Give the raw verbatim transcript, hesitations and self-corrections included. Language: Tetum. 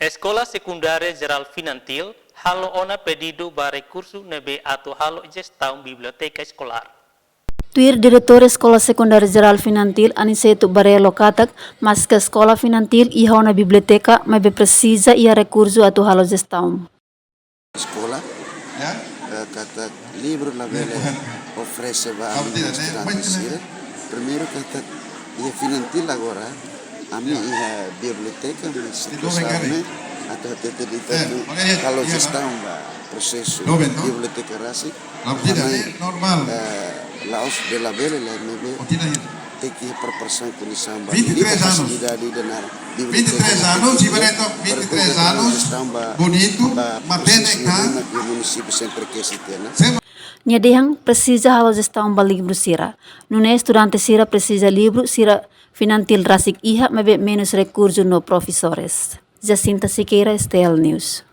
Eskola Sekundária Jerál Finantil halo ona pedidu ba rekursu ne'ebé atu halo jestaun biblioteka eskolár. Tuir Diretór Eskola Sekundária Jerál Finantil, Aniceto Barelo katak, maske eskola Finantil iha ona biblioteka, maibé presiza iha rekursu atu halo jestaun. Eskola, eh, katak livru labele oferese ba ami estudante sira. Primeiru katak iha Finantil agora, ami iha biblioteka, mas situasaun ne'e atu hatete de'it atu halo jestaun ba prosesu biblioteka rasik. Karena, eh, la'ós labele, labele tenke preparasaun kondisaun ba fasilidade ida-ne'e. Vinte e três anos, para vinte e três anos, jestaun ba, bonitu, ba mas prosesu ne'e iha munisípiu sempre ke sitena. Nia dehan presiza halo jestaun ba livru sira. Nune'e estudante sira presiza livru sira Finantil rasik iha, maibé menus rekursu no profesores. Jacinta Siqueira, S T L News.